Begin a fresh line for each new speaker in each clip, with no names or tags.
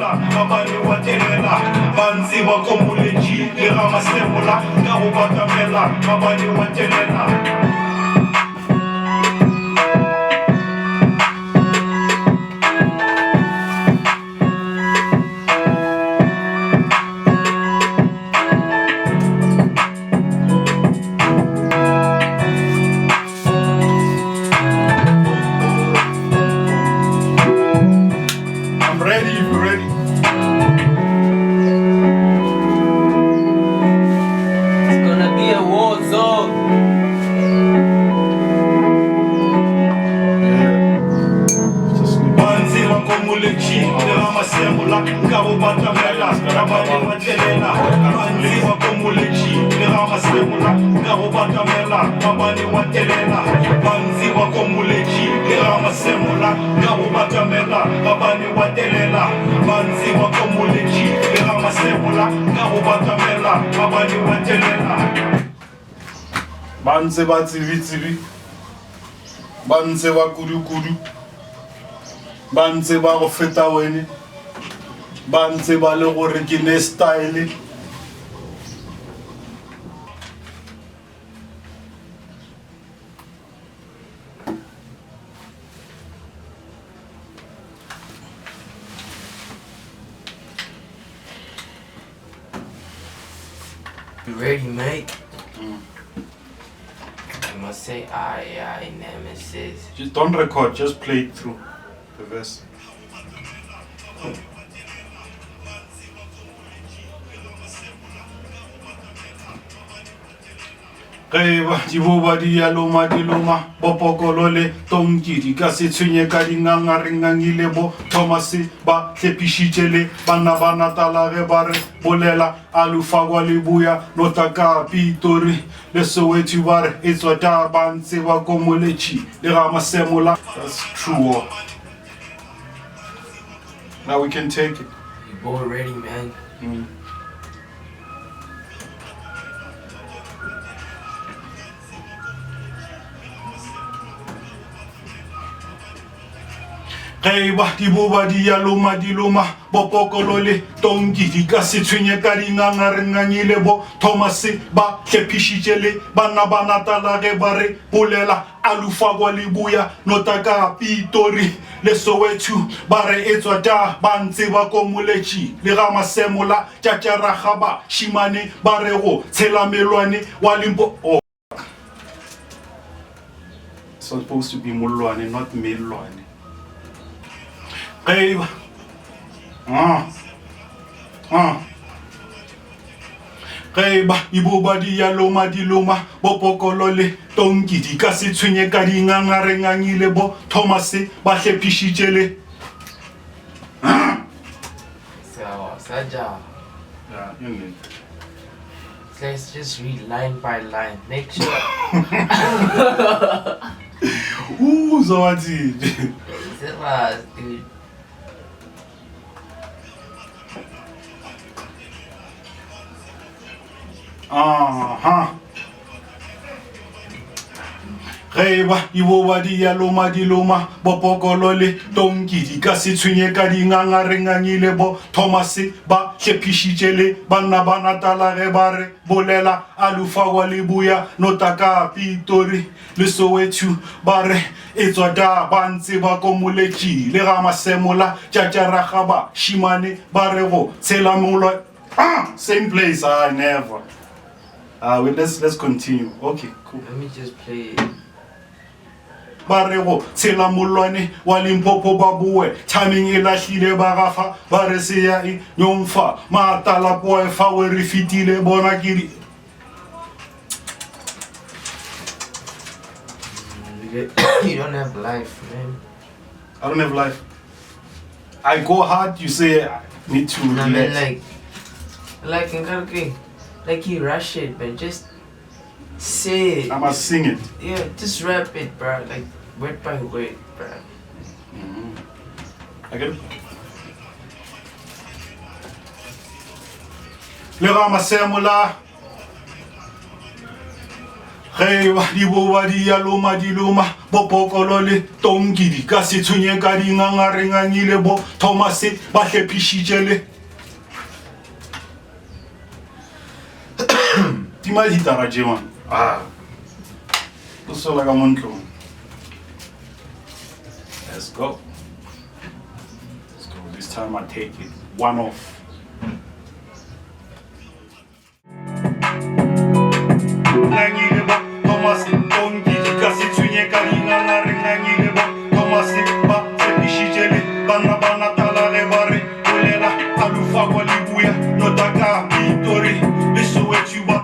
batamela gabane wa telela ba ntseba ko moletši le ga masemola ka go batamela gabane wa telela.
I'm ready if you're ready.
It's gonna be a war zone.
Just sleep.
Ba ntseba ko moletši le ga masemola ka go batamela gabane wa telela ba ntseba ko moletši le ga masemola ka go batamela gabane wa telela ba ntseba ko moletši le ga masemola ka go batamela gabane wa telela ba ntseba ko moletši le ga masemola ka go batamela gabane wa telela.
Ba ntse ba tsibi-tsibi, ba ntse ba kudu-kudu, ba ntse ba go feta wene, ba ntse ba le gore ke ne style.
You ready, mate? I must say, I, I, nemesis.
Just don't record, just play it through the verse. Ge e ba diboba di ya loma di loma, bo pokolo le tonki di ka se tshwenye ka dinganga re ngangile bo Thomas ba hlephišitše le banna ba Natala ge ba re bolela Alufakwa le Buya Nota ka Pitori le Soweto ba re e tswa ta ba ntse ba komoletši le ga Masemola. That's true. Oh. Now we can take it.
You both ready, man?
Mm. Ge e ba diboba di ya loma di loma, bopokolo le tonki di ka se tshwenye ka dinganga re ngangile bo Thomas ba hlephišitše le banna ba Natala ge ba re bolela Alufakwa le Buya Nota ka Pitori le Soweto ba re etswa ta ba ntse ba komoletše le ga Masemola Tšatšaraga ba šimane ba re go tshela melwane wa Limpo oh. Supposed to be mollwane not mellwane. Ge e ba ah ah ge e ba diboba di ya loma di loma bo pokolo le tonki di ka se tshwenye ka dinganga re ngangile bo Thomas ba hlephišitše le
So, Saja.
Yeah, you need.
Let's just read line by line. Make sure.
Ooh, so what's it?
Dude.
Uh-huh. Ge e ba diboba di ya loma di loma, bopokolo le tonki di ka se tshwenye ka dinganga re ngangile bo Thomas ba hlephišitše le banna ba Natala ge ba re bolela Alufawa le Buya Nota ka Pitori le Soweto ba re etswa da ba ntse ba komoletše le ga Masemola Tšatšaraga ba šimane ba re go tshela molwa ah, same place I never Ah, wait, let's let's continue. Okay, cool.
Let me just play it.
ba re go tshela mollwane wa limpopo ba boe timing e lahlile ba gafa ba re se ya e nyomfa maatala poe fa we re fetile bona ke di
You don't have life, man.
I don't have life. I go hard, you say I need to
No, I mean
relax.
like, like nkareke, like you rush it, man. Just say it.
I must sing it.
Yeah, just rap it, bro. Like word by word, bro.
I get it? Le ga masemola. Ge e ba diboba di ya loma di loma, bo pokolo le tonki di ka se tshwenye ka dinganga re ngangile bo Thomase ba hlephišitše le Tima dihitara tše man. Ah. O sola ka mo ntlong. Let's go. Let's go. This time I take it one off.
Ngangile ba Thomas Tonki di ka se tshwenye ka dinganga re ngangile ba Thomas ba tshepišitše le banna ba Natala ge ba re bolela alufa kwa Leboya notaka Pitori le Soweto ba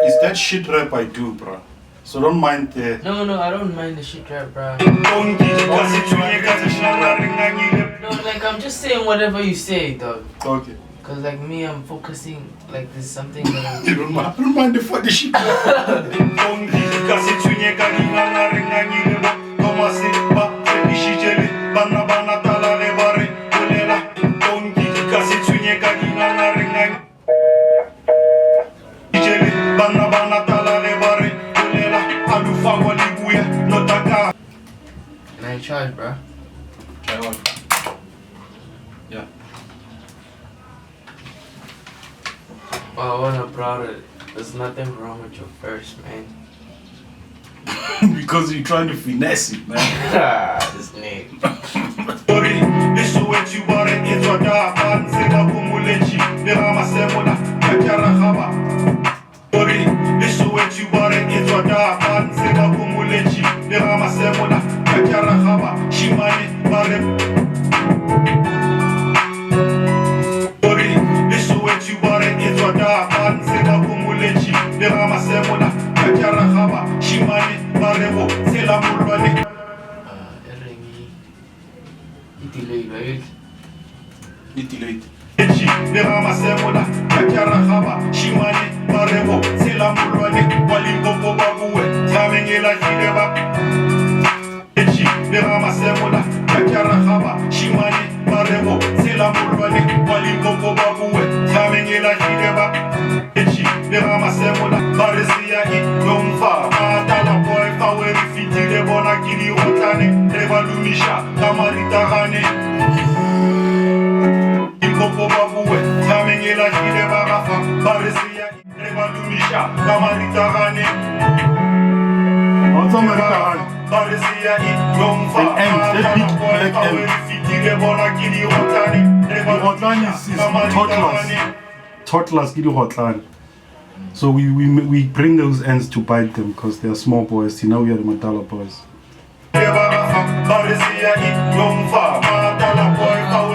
It's that shit rap I do, bro. So don't mind the.
No, no, I don't mind the shit rap, bro.
Tonki di ka se tshwenye ka dinganga re ngangile
No, like I'm just saying whatever you say, dog.
Okay.
Cause like me, I'm focusing. Like there's something that I'm.
You don't mind, I don't mind the for the shit rap.
Tonki di ka se tshwenye ka dinganga re ngangile ba Thomas ba tshepišitše le banna ba Natala ge ba re bolela Tonki di ka se tshwenye ka dinganga re ngangile Banna ba Natala ge ba re bolela alufa kwa Leboya notaka
Can I charge, bro?
Try what? Yeah.
Oh, I wanna proud There's nothing wrong with your verse, man.
Because you're trying to finesse it, man.
This nigga.
Tori le Soweto ba re e tswa ka ba ntse ba komoletše le ga masemola ka tšaragaba Tori le Soweto ba re e tswa ka ba ntse ba komoletše le ga masemola ka tšaragaba šimane ba re Tori le Soweto ba re e tswa ka ba ntse ba komoletše le ga masemola ka tšaragaba šimane ba re go tshela mollwane
Uh, e reng e e delayed, right?
E delayed.
Le ga masemola ka tšaragaba šimane ba re go tshela mollwane wa Limpopo ba boe thabeng e lahlile ba Le ga masemola ka tšaragaba šimane ba re go tshela mollwane wa Limpopo ba boe thabeng e lahlile ba Le ga masemola ba re seya e yomfa matala boy fa we re fetile bona ke digotlane re ba lomiša ka maritagane Limpopo ba boe thabeng e lahlile ba gafa ba re seya re ba lomiša ka maritagane
Wa tswa maritagane.
Ba re seya e yomfa
An ant, that big
matala boy
black
fa we
ant.
re fetile bona ke digotlane re ba
Digotlane
lomiša
is
ka
toddlers.
maritagane
Toddlers ke digotlane. So we bring those ants to bite them because they are small boys. You know we are the Matala boys.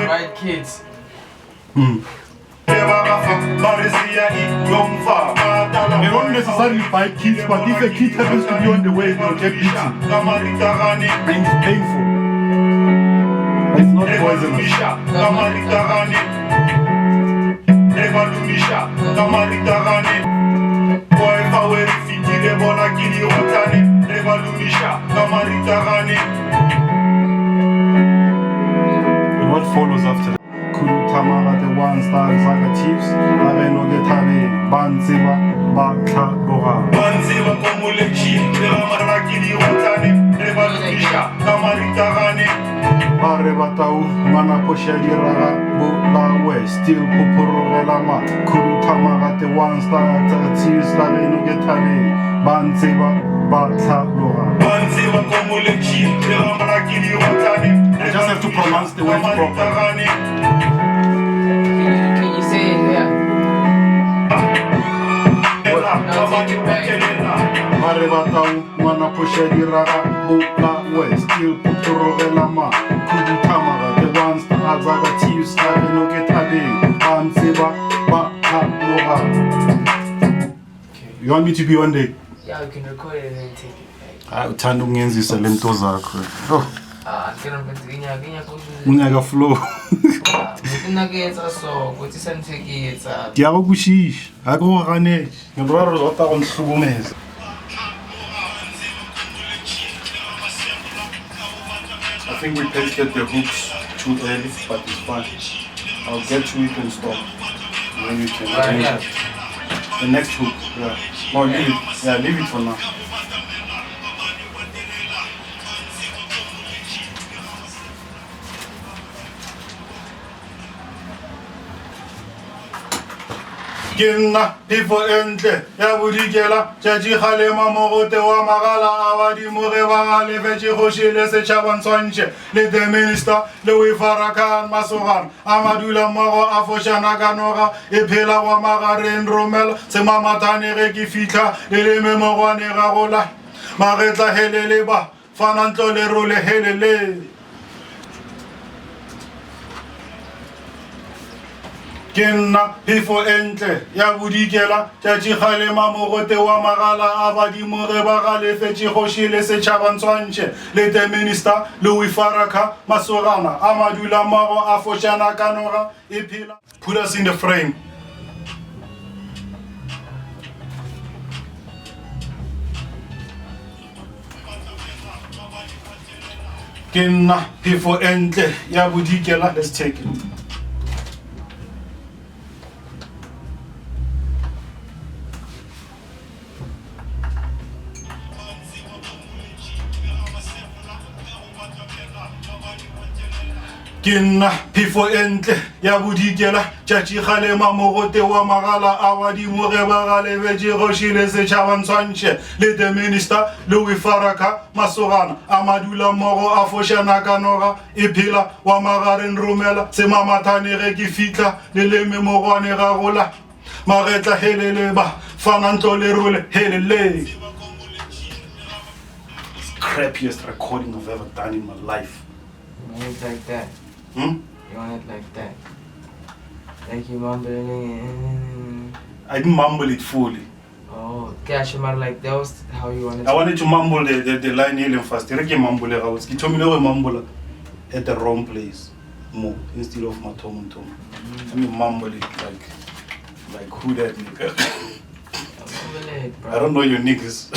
Right kids.
They don't necessarily bite kids, but if a kid happens to be on the way, they'll get bitten. And it's painful. It's not poisonous. And what follows after that? Khuduthamaga the one star Zaka Chiefs ba geno ke thabeng ba ntse ba ba tlhaloga
Ba ntse ba komoletše le ga mara ke digotlane re ba lomiša ka maritagane
ba re batau ngwana phoša diraga bolawe still phophorogela ma khuduthamaga the one star Zaka Chiefs la geno ke thabeng ba ntse ba ba tlhaloga
Ba ntse ba komoletše le ga mara ke digotlane
I just have to pronounce the words properly.
Can you say it here? No, take it back.
Ba re batau ngwana phoša diraga bolawe still phophorogela ma khuduthamaga the one star Zaka Chiefs la geno ke thabeng ba ntse ba ba tlhaloga
Okay.
You want me to be on the
Yeah, we can record it and then take it back.
Hayi uthanda ukungenzisa le nto zakho. Oh,
Ah, ke re ke nyaka ke nyaka
o nyaka flow.
Nna ke etsa so, kotsi sa ntho e ke e etsang.
Ke a go kwešiša, ga ke go ganetše. Ke ra gore o rata go nhlokomeza. I think we pasted the hooks too early, but it's fine. I'll get to it and stop. Then you can
Right,
change
yeah.
it. The next hook. Yeah. No, leave it. Yeah, leave it for now. Ke nna phefo e ntle ya bodikela, tšatši kgalema mogote wa magala a badimo ge ba galefetše kgoši le setšhaba ntshwantšhe le the minister le Farrakhan masogana a madula mmogo a fošana ka noga e phela wa magareng romela semamathane ge ke fihla leleme mogwane ga gola magetla helele ba fana ntlo lerole helele. Ke nna phefo e ntle ya bodikela, tšatši kgalema mogote wa magala a badimo ge ba galefetše kgoši le setšhaba ntshwantšhe le the minister Louis Farrakhan masogana a madula mmogo a fošana ka noga e phela. Put us in the frame. Ke nna phefo e ntle ya bodikela. Let's take it. Ke nna phefo e ntle ya bodikela, tšatši kgalema mogote wa magala a badimo ge ba galebetše kgoši le setšhaba ntshwantšhe le the minister Louis Farrakhan masogana a madula mmogo a fošana ka noga e phela wa magareng romela semamathane ge ke fihla leleme mogwane ga gola magetla helele ba fana ntlo lerole helele. Crappiest recording I've ever done in my life.
You want it like that.
Hmm?
You want it like that. Like you mumbling.
I didn't mumble it fully.
Oh, okay, mara like that was how you wanted
I wanted to mumble the line e leng fast. Re ke mumble gabotse. Ke thomile go mumble at the wrong place. Mo instead of mathomo thomo. Let me mumble it like who that nigga.
Mumble it, bro.
I don't know your niggas.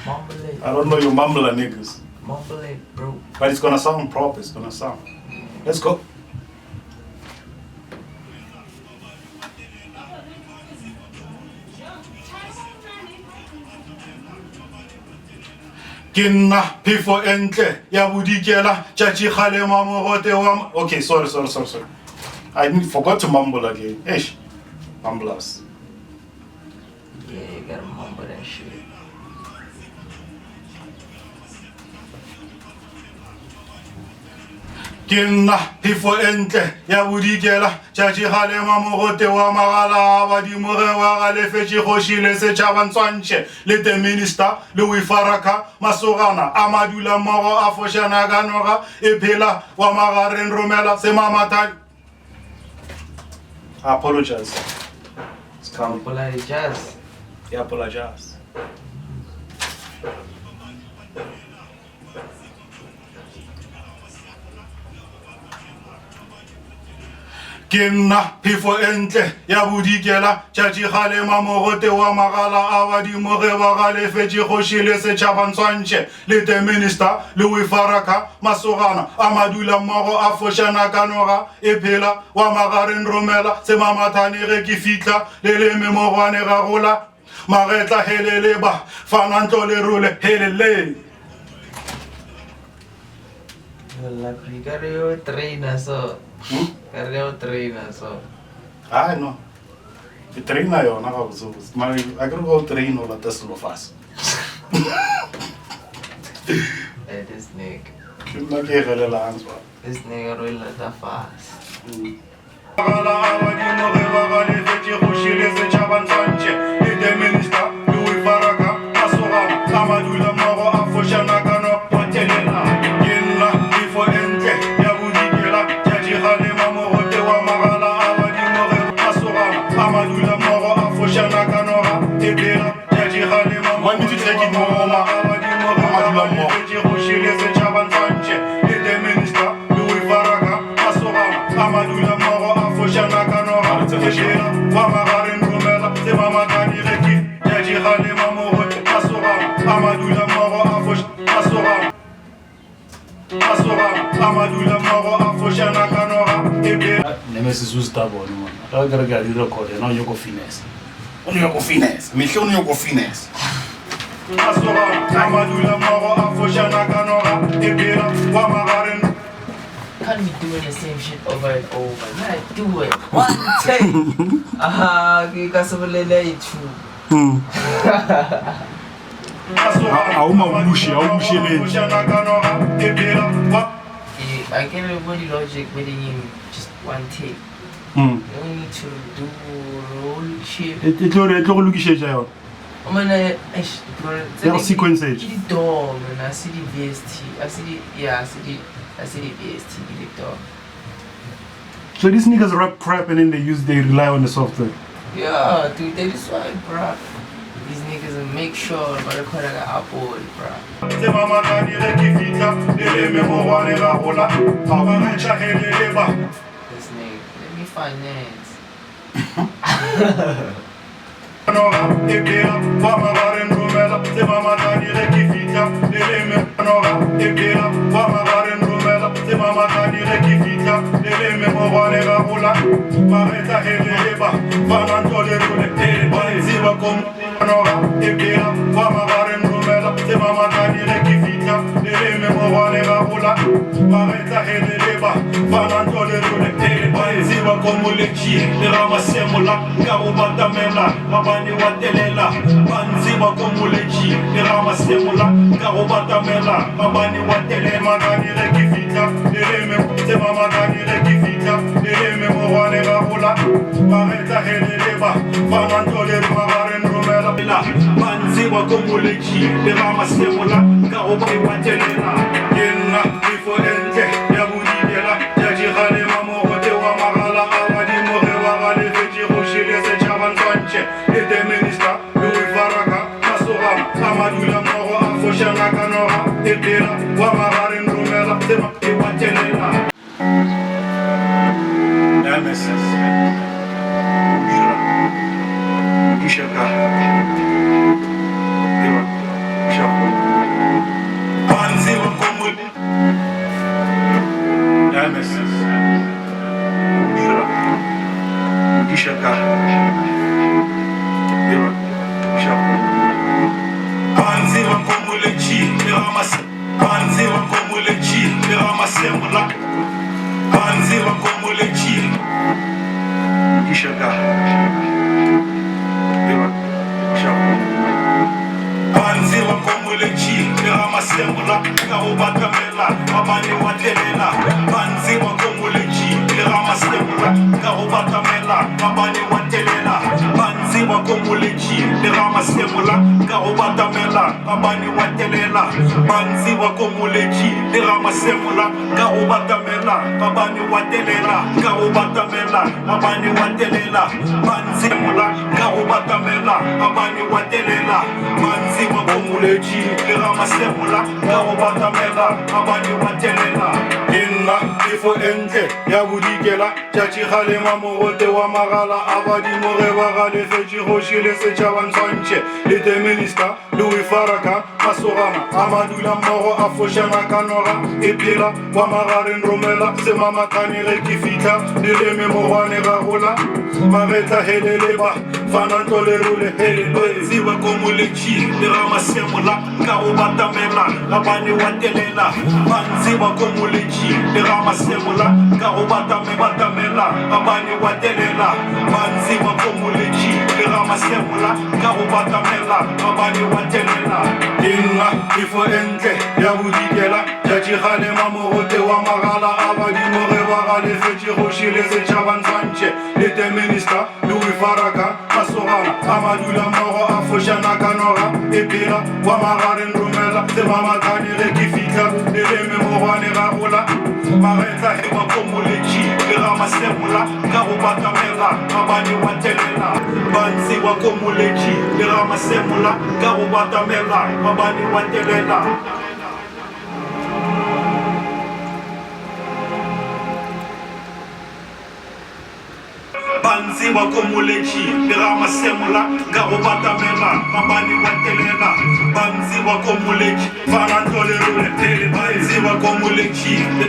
Mumble it.
I don't know your mumbler niggas.
Mumble it, bro.
But it's gonna sound proper. It's gonna sound. Let's go. Ke nna phefo e ntle ya bodikela, tšatši kgalema mogote wa. Okay, sorry, sorry, sorry, sorry. I didn't, forgot to mumble again. Eish, mumblers.
Yeah, you gotta mumble that shit.
Ke nna phefo e ntle ya bodikela, tšatši kgalema mogote wa magala a badimo ge wa galefetše kgoši le setšhaba ntshwantšhe le the minister Louis Farrakhan masogana a madula mmogo a fošana ka noga e phela wa magareng romela semamathane. I apologize. It's coming.
Apologize.
Yeah, apologize. Ke nna phefo e ntle ya bodikela, tšatši kgalema mogote wa magala a badimo ge ba galefetše kgoši le setšhaba ntshwantšhe le the minister Louis Farrakhan masogana a madula mmogo a fošana ka noga e phela wa magareng romela semamathane ge ke fihla leleme mogwane ga gola magetla helele ba fana ntlo lerole helele.
Ka re yo trainer so. Ka re yo trainer so.
Ai no. Ke trainer yona ga botse botse. Mara a ke re go train o lata selo fase.
Hey, this nigga.
Ke nna ke e gelelang so.
This nigga re lata fase.
Magala a badimo ge ba galefetše kgoši le setšhaba ntshwantšhe le the minister Louis Farrakhan masogana a madula mmogo a fošana ka no patelela. Ke nna phefo e ntle ya bodikela, tšatši kgalema mogote wa magala a badimo ge masogana a madula mmogo a fošana ka noga e phela tšatši kgalema mogote wa magala a badimo ge ba galefetše kgoši le setšhaba ntshwantšhe le the minister Louis Farrakhan masogana a madula mmogo a fošana ka noga e phela wa magareng romela semamathane ge ke tšatši kgalema mogote masogana a madula mmogo a foš masogana masogana a madula mmogo a fošana ka noga e phela. Nemesis o stubborn man. Ga ke re ke a di record yena o nyako finesse.
O nyako finesse. Mehle o nyako finesse.
Masogana a madula mmogo a fošana ka noga e phela wa magareng.
Can't be doing the same shit over and over. You gotta do it. One take. Aha, ke ka se bolele e two.
A o mabuše, a o bušeletše.
Fošana ka noga e phela wa
Ke a ke re bo di logic bo di just one take. You don't need to do roll shit.
E e tlo re e tlo go lokišetša yona.
O mane eish bro.
Ya go sequence-etša.
Ke di DAW man, a se di VST, a se di yeah, a se di a se di VST, ke di DAW.
So these niggas rap crap and then they use they rely on the software.
Yeah, dude, that is why, bro. These niggas make sure ba recorda ka Apple, bro.
Tseba makadi ge ke fihla leleme mogwane ga gola ga ba retšha ge le leba.
This nigga, let me finance.
Noga e phela wa magareng romela tseba makadi ge ke fihla leleme noga e phela wa magareng romela tseba makadi ge ke fihla leleme mogwane ga gola magetla ge le leba fana ntlo le role ba tseba kom noga e phela wa magareng romela tseba makadi ge ke fihla leleme mogwane ga gola magetla ge le leba fana ntlo le role ba tseba komoletši le ga masemola ka go batamela gabane wa telela ba ntseba komoletši le ga masemola ka go batamela gabane wa telela makane ge ke fihla leleme tseba makane ge ke fihla leleme mogwane ga gola magetla ge le leba fana ntlo le magareng romela ba ntseba komoletši le ga masemola ka go ba wa telela ke nna phefo e ntle ya bodikela tšatši kgalema mogote wa magala a badimo ge ba galefetše kgoši le setšhaba ntwantšhe le the minister Louis Farrakhan masogana a madula mmogo a fošana ka noga e phela wa magareng romela tseba e wa telela.
MSS o dira lokiša ka eba lokiša go
Ba ntseba ko mo
MSS o dira lokiša ka eba lokiša go
Ba ntseba ko moletši le ga mase Ba ntseba ko moletši le ga masemola Ba ntseba ko moletši
lokiša ka eba lokiša go
Ba ntseba ko moletši le ga masemola ka go batamela gabane wa telela Ba ntseba ko moletši le ga masemola ka go batamela gabane wa telela Ba ntseba ko moletši le ga masemola ka go batamela gabane wa telela Ba ntseba ko moletši le ga masemola ka go batamela gabane wa telela ka go batamela gabane wa telela Ba ntseba ka go batamela gabane wa telela Ba ntseba ko moletši le ga masemola ka go batamela gabane wa telela Ke nna phefo e ntle ya bodikela tšatši kgalema mogote wa magala a badimo ge ba galefetše kgoši le setšhaba ntshwantšhe le the minister Louis Farrakhan masogana a madula mmogo a fošana ka noga e phela wa magareng romela semamathane ge ke fihla leleme mogwane ga gola magetla helele ba fana ntlo le role hele ba tseba ko moletši le ga masemola ka go batamela gabane wa telela ba ntseba ko moletši le ga masemola ka go batame batamela gabane wa telela ba ntseba ko moletši le ga masemola ka go batamela gabane wa telela Ke nna phefo e ntle ya bodikela tšatši kgalema mogote wa magala a badimo ge ba galefetše kgoši le setšhaba ntshwantšhe le the minister Louis Farrakhan masogana a madula mmogo a fošana ka noga e phela wa magareng romela semamathane ge ke fihla leleme mogwane ga gola magetla he ba ko moletši le ga masemola ka go batamela gabane wa telela Ba ntseba ko moletši le ga masemola ka go batamela gabane wa telela. Ba ntseba ko moletši le ga masemola ka go batamela gabane wa telela Ba ntseba ko moletši fana ntlo le role Ba ntseba ko moletši le.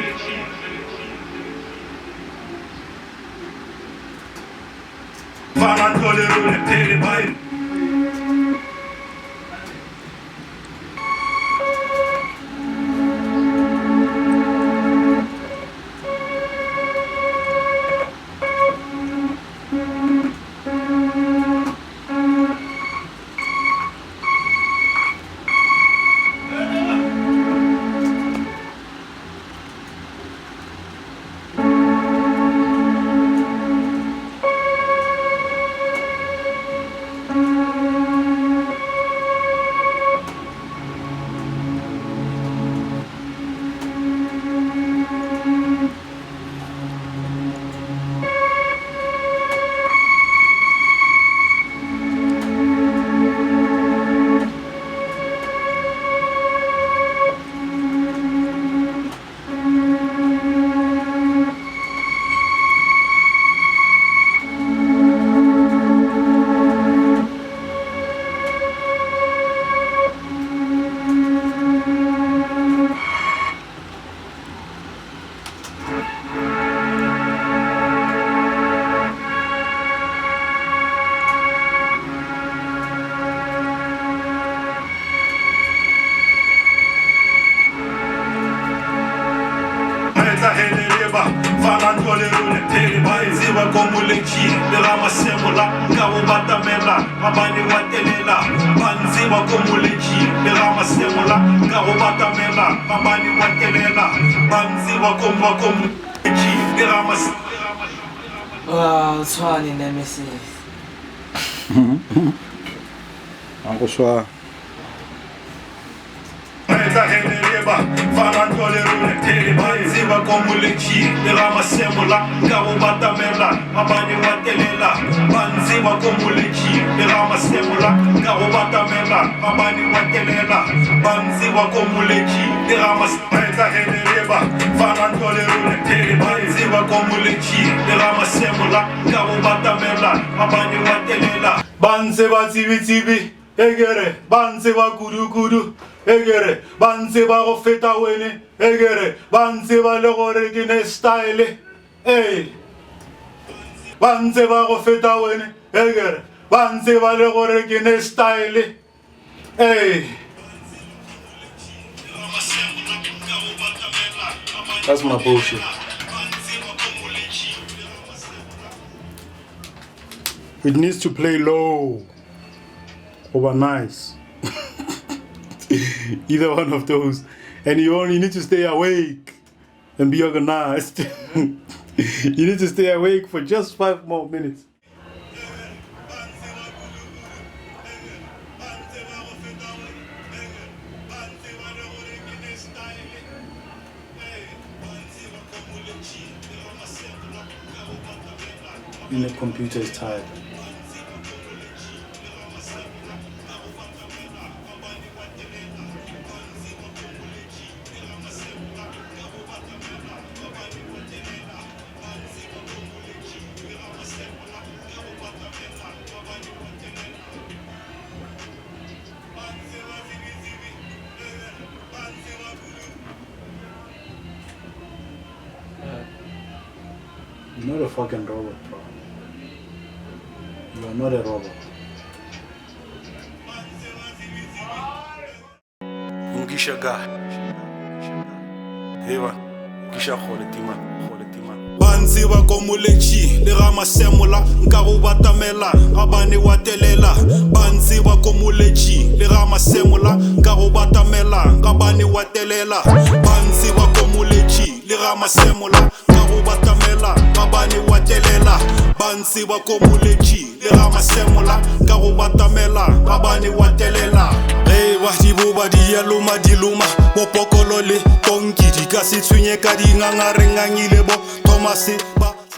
Wow, Tshwane Nemesis.
A go swa. Ba ntse ba tsibitsibi ekere ba ntseba kudu-kudu ekere ba ntseba go feta wene ekere ba ntseba le gore ke ne style ee ba ntseba go feta wene ekere ba ntseba le gore ke ne style ee. That's my bullshit. It needs to play low over nice. Either one of those. And you only need to stay awake and be organized. You need to stay awake for just 5 more minutes. And the computer is tired. You're not a fucking robot, bro. You are not a robot. Ngisha ga. Eva, ngisha khole tima, khole tima. Ba ntseba ko moletši le ga masemola nka go batamela gabane wa telela. Ba ntseba ko moletši le ga masemola nka go batamela gabane wa telela. Ba ntseba ko moletši le ga masemola nka go batamela gabane wa telela. Ba ntseba ko moletši le ga masemola nka go batamela gabane wa telela. Ge ba di boba di ya loma di loma bopokolo le tonki di ka se tshwenye ka dinganga re ngangile bo Thomas